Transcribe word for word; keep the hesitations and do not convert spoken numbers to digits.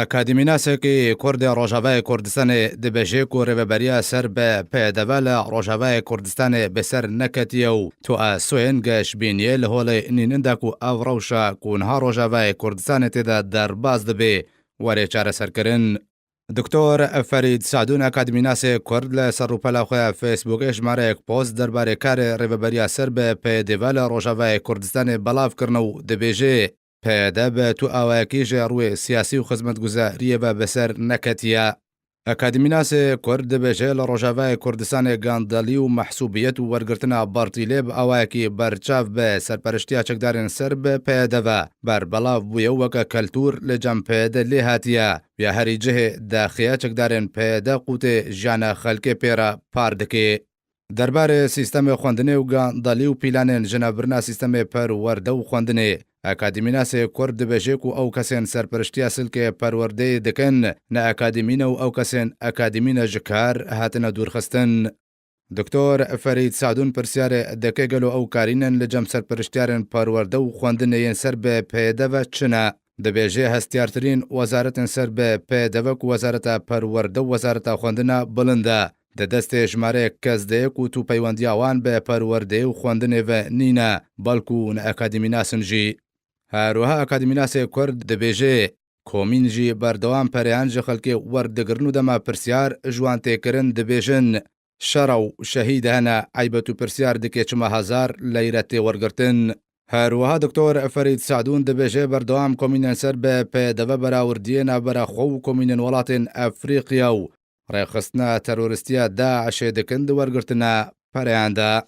Akademînasekî Kurd ê Rojavayê Kurdistanê dibêje ku rêveberiya ser bi P D V li Rojavayê Kurdistanê bi ser neketiye û tu a soyên geşbîniyê li holê nînin de ku ev rewşa ku niha Rojavayê Kurdistanê tê de derbas dibe, were çareserkirin. Doktor Ferîd Sadûn, akademînasê Kurd, li ser rûpela xwe ya Facebookê jimareyek post derbarê karê rêveberiya ser bi P D V li Rojavayê Kurdistanê belav kirine û dibêje, P D bi tu awayekî ji rûyê siyasî û xizmetguzariyê ve bi ser neketiye. Akademînasê Kurd dibêje, li Rojavayê Kurdistanê gandalî û mehsûbiyet û wergirtina bartîlê bi awayekî berçav bi serperiştiya çekdarên ser bi P D ve berbelav bûye û weke keltûr li cem P D lê hatiye. Ya herî cihê daxeya çekdarên P D qûtê jiyana xelkê pê re par dike. Derbarê sîstemê xwendinê û gandalî û pîlanên jinebirina sîstemê perwerde û xwendinê, akademînasê Kurd dibêje ku ew kesên serperiştiya silkê perwerdeyê dikin, ne akademî ne û ew kesên akademî ne ji kar hatine dûrxistin. Doktor Ferîd Sadûn pirsiyarê dike, gelo ew karînin li cem serperiştiyarên perwerde û xwendinê yên ser bi P D ve çi ne? Dibêje hestiyartirîn wezaretên ser bi P D ve ku Wezareta Perwerde û Wezareta Xwendina bilind e, di destê jimareyek kes de ye ku tu peywendiya wan bi perwerdeyê û xwendinê ve nîne, belkû ne akademînas in jî. Her wiha akademînasê Kurd dibêje, komîn jî berdewam pereyan ji xelkê werdigirin û dema pirsiyar ji wan tê kirin dibêjin, şere û şehîd hene, eybet û pirsiyar dike çima hezar leyre tê wergirtin. Her wiha Doktor Ferîd Sadûn dibêje, berdewam komînên ser bi P D ve berawirdiyê navbera xwe û komînên welatên Efrîqiya û rêxistina terorîstiya DAIŞê dikin di wergirtina pereyan de.